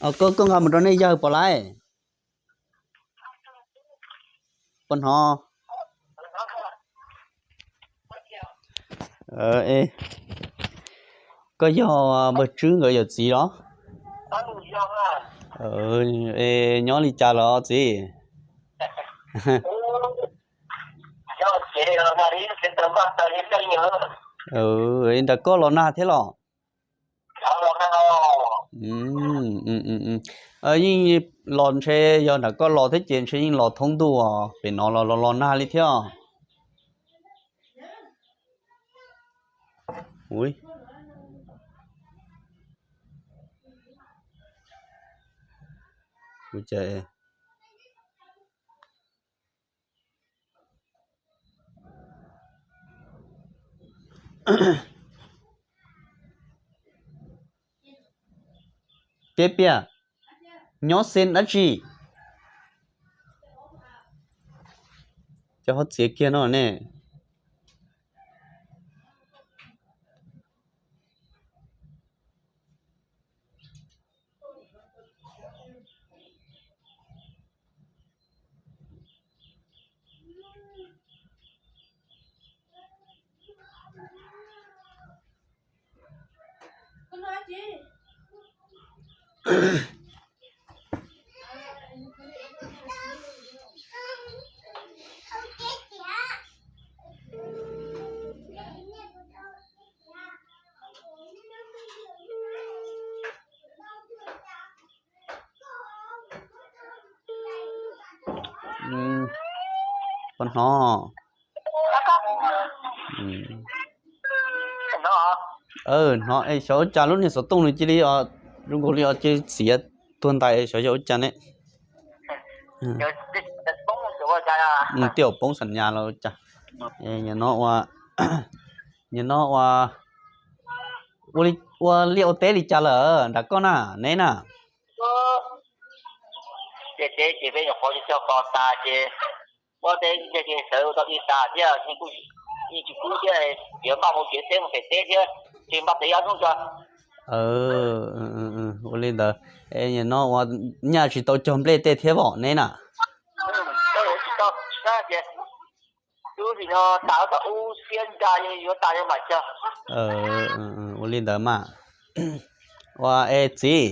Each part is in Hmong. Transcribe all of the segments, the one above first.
Koj, koj nqa mus rau nej yawg puas laib? Puas hnov? Koj yog Npawg Tswb nkawd yawm txiv los? Nyob li cas los txiv? Nram koj los nag thiab los? Yeej los ntshe yog nram koj los thiab ces ntshe yeej los thoob ntuj os, pem no los los los nag li thiab. Piab piab, nyob xeeb dab tsi? Cov hauv txiav kiag no ne. Puas hnov? Hnov, xyov ua cas lub niag xov tooj nws cia li zoo nkaus li cia li txiav tuag ntais, xyov yog ua cas ne. Twb poob xam nyas los ua cas. Nim no ua, nim no ua, ua liaj ua teb li cas lawm nram koj na, neb na? Ces peb nyuam qhuav cog qos tas ces ua teb ces sawv tau ib tas thiab, yeej tsis kub thiab, yuav npaj mus tsev teb mus pem teb thiab, ces npaj tev ob hnub tso. Ua li ntawd, nim no ua nyaj tsis tau cog nplej tej thiab vom neb na? Tsis tau, ces tub sim no tas tom ub siab nra yuav tas mam cog. Ua li ntawd mas. Ua e txiv,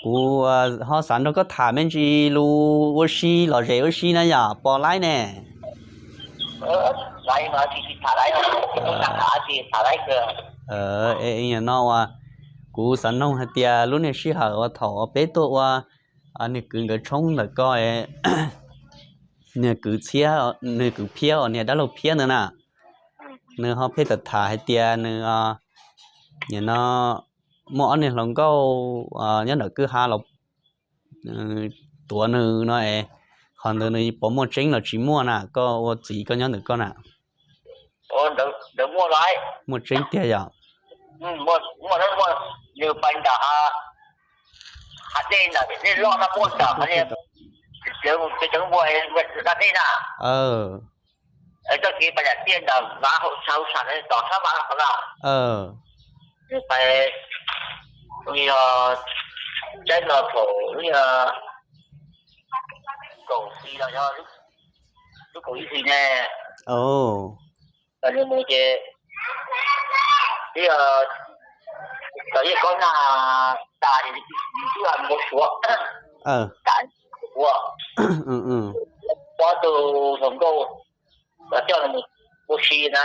kuv ho xav nrog koj tham me ntsis lus ua si lom zem ua si na yom, puas laib ne? Nim no ua, kuv xav noog hais tias lub niag sij hawm uas thaum peb tuaj ua niag kwv nkawd tshoob ntawm ko, niag kwv txhiab, niag kwv Phiab uas niag dab laug Phiab ntawd na, nws ho pheej tham tham hais tias nws, nim no muaj ob niag hluas nkauj nyob nram kwj ha los tuav nws no es, qhov ntawd nws puas muaj tseeb los tsis muaj na, koj ua txiv koj nyob ntawm koj na? Muaj tseeb tiag yom? Nws pais nram hav dej ntawm dej loj no muaj ntawm qhov niag, cov npua da dej na. Txoj kev pais nram tiaj ntawm vav hauv sab tom sab vav qhov no. Nws pais, yog tsaib no thaum lub kaum hli los yog lub kaum ib hli ne. Nws mus ces twb txog liaj kob nag tas ces nws twb mus ua suav, tas ua, ua tus hluas nkauj los coj nws mus ua si na.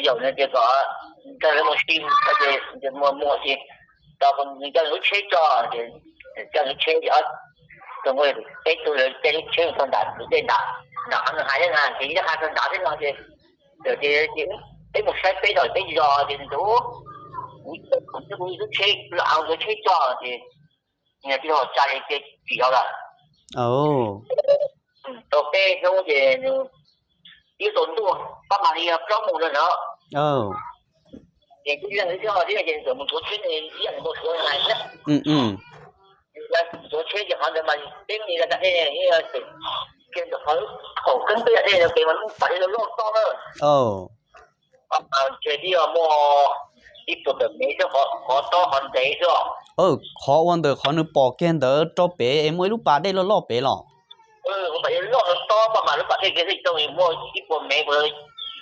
Yaum nws tias kom nrog lawv mus si, ces muaj muaj ces tau nws coj nws lub tsheb tso, ces coj nws lub tsheb ces tus nkauj peb tug caij lub tsheb mus txog nram tus dej nram, nram qhov nws hais thiab na, ces nyob qhov txog nram thiab no ces, ces peb mus saib peb zos peb zos ces nws tias kuv, kuv twb kuv lub tsheb, kuv lub tsheb tso ces nws tij laug tsa li ces tsim los lawm. Tau peb hnub ces nws twb tau ntuj pab mas li plaub moos no na. Ces twb leej twb thiab ho twb ces nws txawm mus tuav tsheb, ib yam nkaus suav hais thiab. Tuav tsheb ces qhov ntawd mas peb mus li da dej, kiag ntawm qhov thaum keeb peb da dej no pem mas lub pas dej loj loj na. Ces twb yog muaj, ib puas tawm mev xwb, qhov tob qhov ntev xwb. Qhov ua ntawm qhov nws pom kiag ntawd rau pem es muaj ib lub pas dej loj loj pem los. Lub pas dej loj tob, paj mas lub pas dej kiag xwb, muaj ib puas mev,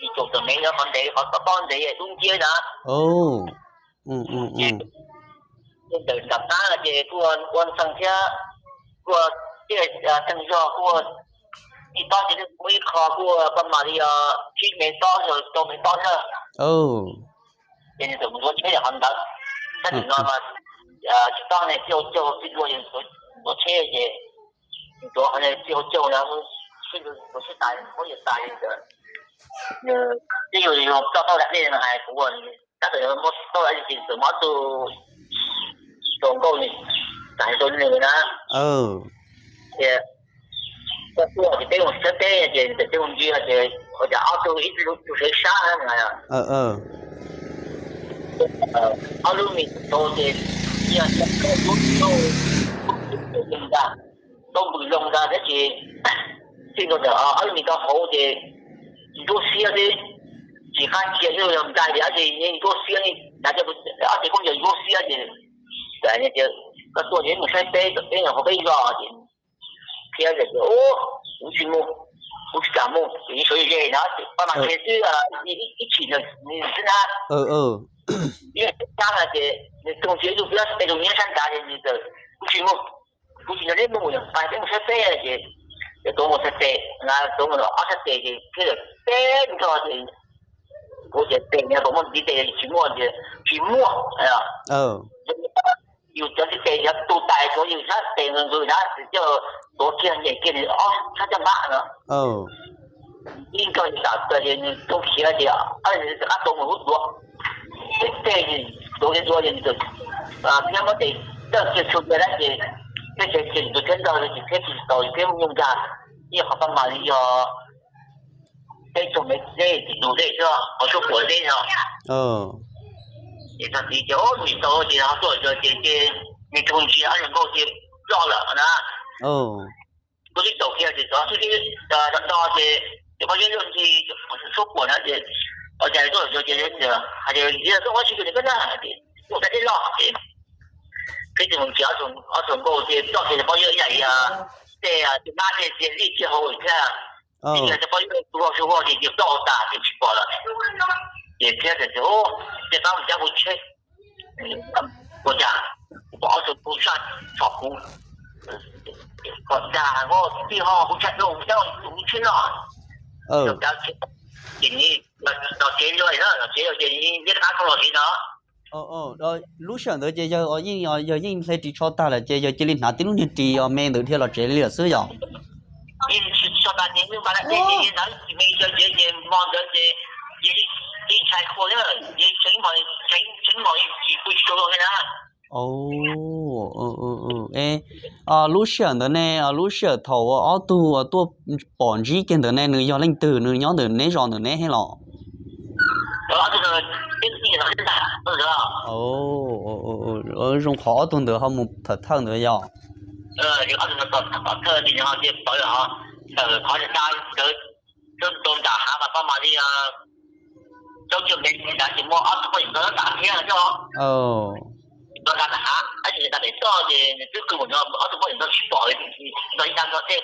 yim caum tawm mev, qhov ntev, qhov tob tob ntev dub nciab na. Ntawm nram qab ces kuj ua ntxhee thiab, kuj ua tej txheej zog, kuj ua ib tob ces muaj ib qho kuj ua paj mas li yog tsib mev tob, rau mev tob na. Ces nws txawm mus ntxuav tsheb yam qhov ntawd. Tab nim no mas tsis tob ne, txij hauv caug txij duaj, nws ntxuav tsheb ces nws ntxuav qhov txij hauv caug na, nws ntxuav tsheb tas, muab yawg tas li ntawd. Nws twb yog tau tau daim dej no hais kuv, tab tom muab tau daim dej ces txawm muab ob tug tau nkauj tas hais rau nws na. Tias koj tuaj ces peb mus saib peb, ces txawm peb mus ntsia ces ua cas ob tug ib tug sab sab na. Ob lub mis tau ces nyias tau lub tau ntag, tau npws loo ntag thiab ces txij nkaus ntawm ob lub mis tau hauv ces ntsuab xiab xwb, tsis qab cia xwb, yog nplaig ces ob tug yeej ntsuab xiab li, hnav cov ob tug khaub ncaws ntsuab xiab ces tias koj tuaj ces mus saib peb, peb nyuam qhuav peb zos ces thiab tias kuv tsis mus, kuv tsis kam mus, ces yeej sawv ze na, paj mas qhia xwb, ib chim ntawd xwb na. Ib sab na ces nws tug ntsia ib tug peb tug nyob sab nrad ces nws txawm kuv tsis mus, kuv tsis nrog neb mus, pais peb mus saib peb ces, ces tuav mus saib tes na, tuav mus ob sab tes ces thiab peb nrog ces kuv tias tes no puas muaj ntiv tes, tsis muaj ces tsis muaj. Yus cov ntiv tes yog tu tais tuav yus sab tes nqws nqws na, coj tuav kiag nyem kiag nws ob sab caj npab no. Ib nrog yus tam tas ces nws tau khiav ces rov qab tuav mus lub tuav, tej tej tuav kiag tuav ces nws thiab muab tes tawj kiag txhua cia na ces thiab tsev ces tus thiab ntog ces thiab tsis tau thiab mus nyuj nkag, ib qhov paj mas li yog peb caug mev deb tim tus dej xwb, qhov suab puam deb no. Ces txog tid ces ub, nws tau ces ho tuaj zos ces ces nws tug ntsia ob zoo nkauj ces ploj lawm na. Kuv twb caum kiag ces txog xwb, do do ces cov phooj ywg luag ntxhi suab puam na ces ua cas tuaj zos ces hais tias yog tuaj ua si ces nws koj na, tuaj tag deb loj ces peb tus mus ntsia ob tug nkauj ces ploj ces cov phooj ywg ib yam li tej tus mab tej cia lij cia hau thiab, ib yam cov phooj ywg tu hau su hau ces cia ploj tas ces tsis pom lawm. Ces thiab tias tej pab mus cab kuv tsheb, ua cas kuv pom ob tug kuv sab tsom kuv kom dag, tij ho kuv tshaj rau kuv cab kuv tsheb no. Ces nws los tsev los na, los tsev los ces nws ntiab qab thooj los tsev no. Lub sij hawm ntawd ces yawg yeej, yawg yeej hle ris tsho tag lawm ces yawg cia li hnav tib lub niag ris me ntawd dhia los tsev li lawm xwb yom? Yeej ris tsho tag ces nws mas dej ces hnawv tsis me cov tsev ces hmo ntawd ces yeej ntshai khuas na, yeej tseev mos tsis pw tsis tsaug zog li na. Lub sij hawm ntawd ne, lub sij hawm thaum uas ob tug tuaj pom ntsib kiag ntawd ne nws yog leej twg, nws nyob ntawm neb zos ntawm neb thiab los? Zoo qhov ob tug ntawd ho mus thawm thawj ntawd yog? Rau nram hav mas pab mam li rau cov me ntawd ces muaj ob tug poj niam ntawd tam thiab coj rau nram hav, tab sis nram pem toj ces nws twb qw mus no ob tug poj niam ntawd tsis pom li, nrog ib dag nrog tej,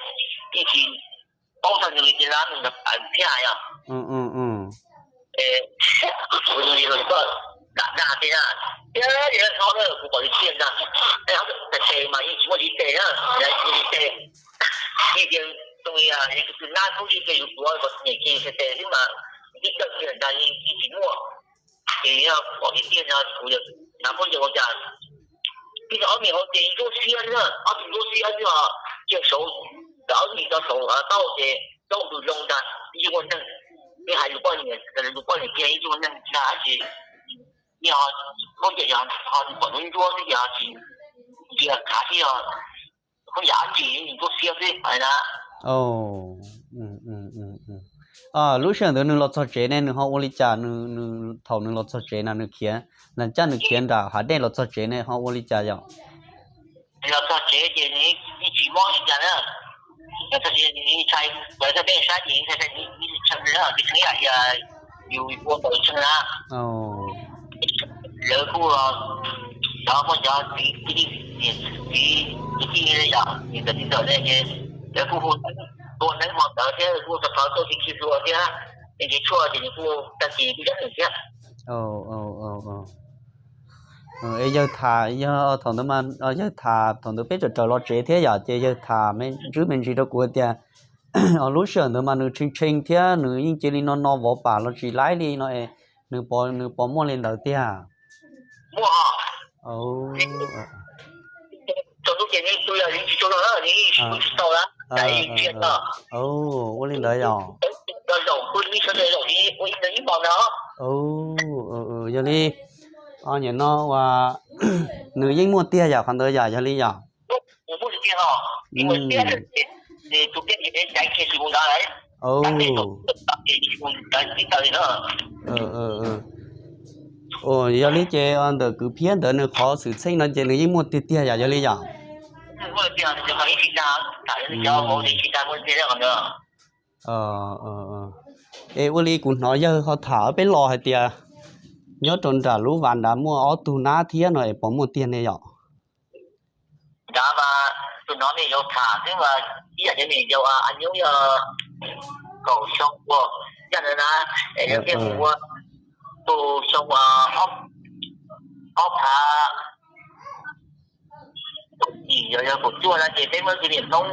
yeej tsis paub txog nws li ces nws nrog pab thiab hais os. Kuv li los koj nram dag tej na, thiab li no na kuv pom li tiag ntag. Tes mas yeej tsis muaj li tes na, li tes, yeej tias tus nab kub li tes yus tuav kom nyem kiag tes xwb mas, tib tawm kiag ntag yeej tsis muaj. Ces yog pom li tiag no kuv na, phooj ywg ua cas tib ob me hauv ces ntsuab xiab na, ob tug ntsuab xiab xwb os, cia saud, ob tug tau saud taub hau ces taub hau npws loo ntag, yeej muaj neeg, yeej hais lus poj niam, lus poj niam kiag yeej muaj neeg ntag tab sis yeej ho, khaub ncaws ho pom ntsuab ntsuab xwb ces ho tsis ntsia khav thiab yog khaub ncaws dab tsi yeej ntsuab xiab xwb hais na. Lub sij hawm ntawd nws los txog tsev ne nws ho ua li cas, nws, thaum nws los txog tsev na nws khiav, cab nws khiav nram hav dej los txog tsev ne ho ua li cas yom? Los txog tsev ces nws yeej tsis mob li cas na. Los txog tsev nws ntshai, los txog peb sab ces ntshai, tshee na, tshee ib yam yus ua npaum tshee na. lawv kuj cov muaj cov txiv tij, txiv tij yom, niam ntawm txiv ntxawm ne ces lawv kuj hu tua neeb hmo ntawd thiab kuj rov rov tuaj khi khi hlua thiab, ces tshuaj ces nws kuj tag kis kuj yob nws thiab. Es yawg tham, yawg tham thaum ntawd peb raws raws los tsev thiab yom, ces yawg tham me ntsis me ntsis rau kuv tias, o, lub sij hawm ntawd mas nws tshee tshee thiab nws yeej cia li no no vov pam los tsis laib li no es nws, nws puas muaj li ntawd tiag? Muaj. Ua li ntawd yog. Yog li, o, nim no ua nws yeej muaj tiag yam qhov ntawd yam yog li yom? Yog li ces ntawm kwv phiab ntawd nws qhov xwm txheej no ces nws yeej muaj tiag tiag yam yog li yom? Es ua li kuv hnov yawg ho tham peb los hais tias nyob rau nram lub vaj nrad muaj ob tug nab thiab no es puas muaj tiag ne yom? Nrad mas tus no me yau tham xwb mas ib yam cov me yau a nyuj yog kaum xyoo ua yaj ntawd na, es lawv thiaj mus ua tus xyoo ob phav yim yog kaum cuaj na ces peb muab tus niam Hmoob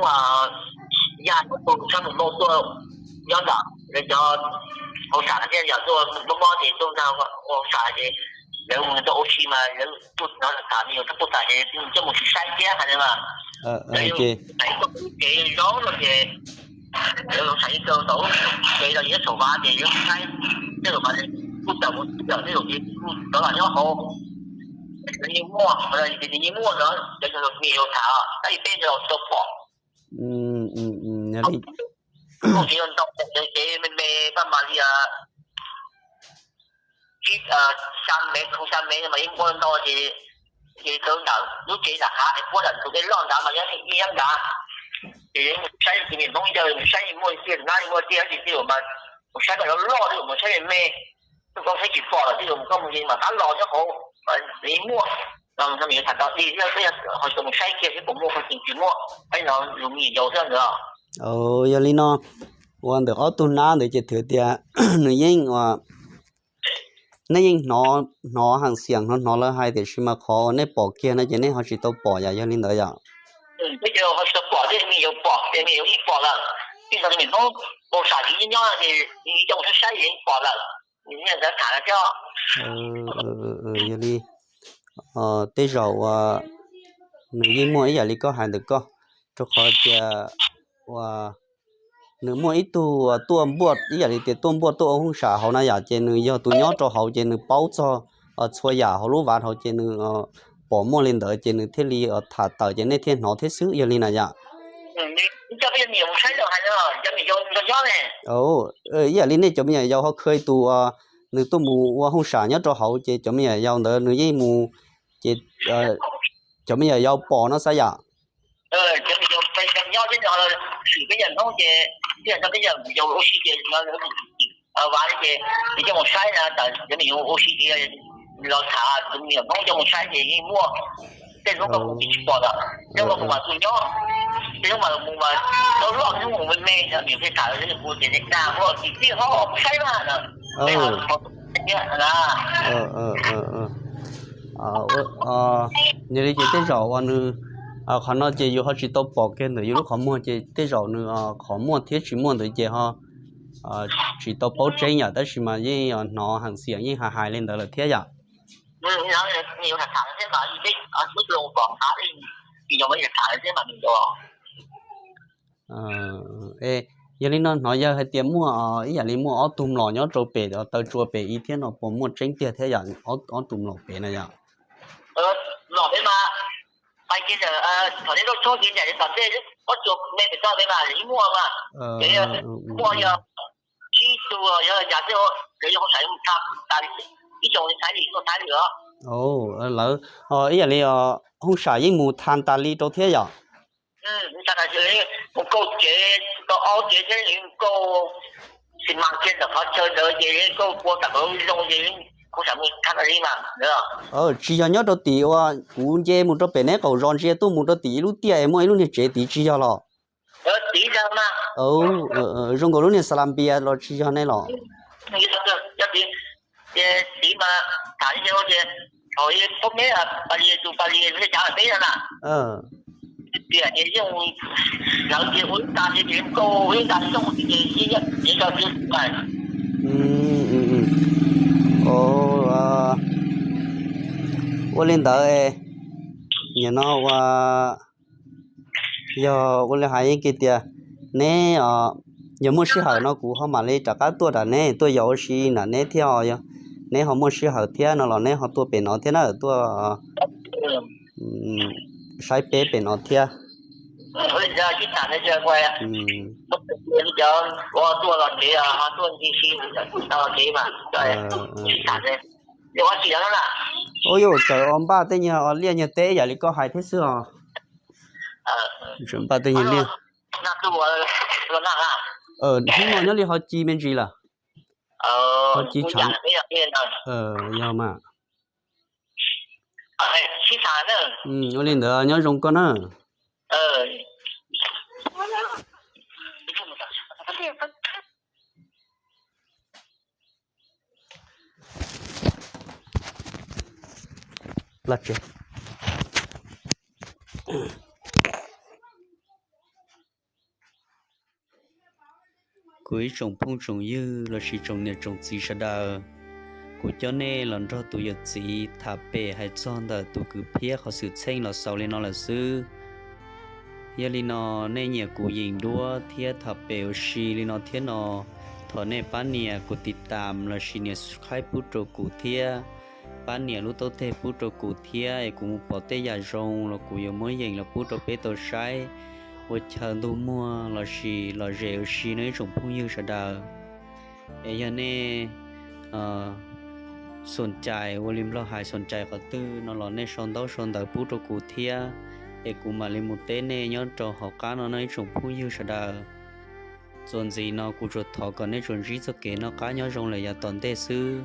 yaj tus tshab mus noj tuaj nyob ntawm lawv cov hauj sam thiaj yog tuaj mob mob ces tuaj nrog hauj sam ces lawv mus tau ua si mas lawv tuaj no tham me yau tuaj tham ces coj mus saib thiab hais mas lawv mus tau lub tsev zoo no ces lawv hauj sam yeej tau tau lub tsev los nyob saum vaj ces lawv saib tej zaum mas kuj tawm mus tawm tej zaum ces kuj rov los nyob hauv. Nws yeej muaj, nws yeej muaj no, cov me yau tham tab sis peb los tsis tau pom. Tsev ntau, tsev me me paj mas li tsib, xya mev, rau xya mev mas yeej muaj ntau ces, ces tau ntawm lub tsev nram hav es puab ntawm tus dej loj ntawd mas yeej nyob ntawd. Ces mus saib tus niam Hmoob ncawg mus saib muaj tiag nab muaj tiag ces tej zaum mas mus saib paj loj loj, tej zaum mus saib me me, koj saib tsis pom lawm tej zaum koj mus mas qab los nyob hauv, yeej muaj. Tham tau dig thiab peb ho tau mus saib kiag seb puas muaj, qhov tseem tsis muaj, peb no lus me nyuam yaus xwb ntawd. Yog li no, ua ntawm ob tug nab ntawd ces thwv tias nws yeej ua, nej yeej hnov, hnov heem xiam hnov hnov lawv hais tiam sis mas qhov uas nej pom kiag no ces nej ho tsis tau pom yom, yog li ntawd yom? Pom, me nyuam yaus pom lawm, tij ntawd me Hmoob ua sam nyob nyob ces coj mus saib saib yeej pom lawm. Tham thiab. Yog li, tej zaum uas nws yeej muaj ib yam li koj hais ntawm koj, rau qhov tias uas nws muaj ib tug tuaj npuaj, ib yam li tias tuaj npuaj tuaj ua hauj sam hauv na yom, ces nws yog tus nyob rau hauv ces nws paub txog txhua yam hauv lub vaj hauv ces nws pom muaj li ntawd ces nws thiaj li tham tawm ces nej thiaj hnov thiab xwb, yog li na yom? Ib yam li nej cov me nyuam yaus ho kha tus uas nws tuaj mus ua hauj sam nyob rau hauv ces cov me nyuam yaus ntawd nws yeej mus, ces cov me nyuam yaus pom no xav yom? Nyob ces peb yawg ua si ces vaj ces nws coj mus saib na, cov me nyuam ua si ces los tham, cov me nyuam Hmoob coj mus saib ces yeej muaj. Tej Hmoob koj kuj tsis pom lawm, coj los kuv mam tus nyob, tej Hmoob mas mus mas loj loj, Hmoob mus me me, nws thiaj tham kuv tias dag kuv tsis tij ho saib mas na. Yog li ces tej zaum uas nws, qhov no ces yus ho tsis tau pom kiag ntawm yus lub qhov muag ces tej zaum nws qhov muaj thiab tsis muaj ntawd ces ho tsis tau paub tseeb yom, tab sis mas yeej hnov heem xiam yeej hais hais li ntawd lawm thiab yom. Yog li no hnov yawg hais tias muaj ib yam li muaj ob tug mlom nyob rau pem taw tsua pem ib thiab no puas muaj tseeb tiag thiab yom, ob tug mlom pem na yom? Mlom pem mas, thaum nej loj tshoob ces nram tom tej ob tsuas me pem toj pem mas yeej muaj mas, muaj yog tsib tug yog yam tej lawv yog hauj sam mus tha tas ib xyoos thaib li tuaj thaib li os. Lawv ib yam li hauj sam yeej mus tha tas li rau thiab yom? Mus tha tas mus kauj tsev, tau aub tsev thiab mus kauj xi mas kiag ntawm qhov chaw ntawd ces kauj kua tam kum zoo ces Tsis yog nyob rau tim uas kuv nce mus rau pem neb qaum zos ntsia tuaj mus rau tim ib lub tiaj es muaj ib lub niag tsev tid tsis yog los? Zoo nkaus lub niag Xalampias los tsis yog ne los? Ua li ntawd, nim no ua, yog ua li hais kiag tias neb yog muaj sij hawm no kuv ho mam li rov qab tuaj nram neb tuaj yos ua si nram neb thiab os. Neb ho muaj sij hawm thiab no los neb ho tuaj pem no thiab na, tuaj saib peb pem no thiab. Ua yuav tsawm os, npaj tej nyuag liaj nyuag teb yam li koj hais thiab xwb os. Tsawm npaj tej nyuag liaj. Hnub no nyob li ho ci me ntsis lawm. Ho ci tshav. Yog mas. Ua li ntawd nyob zoo koj na. Kuv ib tsoom phooj tsoom ywg lossis tsoom niam tsoom txiv sawv daws, kuv coj nej los nrog tus yawm txiv tham pem hais txog ntawm tus kwv Phiab qhov xwm txheej los xaus li no lawm xwb. Yog li no, nej nyiam kuv yeem duab thiab tham pem ua si li no thiab no, thov nej pab nias kuv tiv tam lossis nias subscribe pub rau kuv thiab, pab nias lub taub teg pub rau kuv thiab es kuv mus pom tej yam zoo los kuv yuav muab yeem los pub rau peb tau saib ua chaw ntuj muag lossis lom zem ua si no ib tsoom phooj ywg sawv daws. Es yog nej xoom cais ua li Nplog hais xoom cais qhov twg no los nej sau ntaub sau ntawv pub rau kuv thiab, es kuv mam li mus teb nej nyob rau hauv qab no no ib tsoom phooj ywg sawv daws. Txuas ntxiv no kuv tsuas thov kom nej tsuas ntsib txoj kev noj qab nyob zoo lawm yav tom ntej xwb.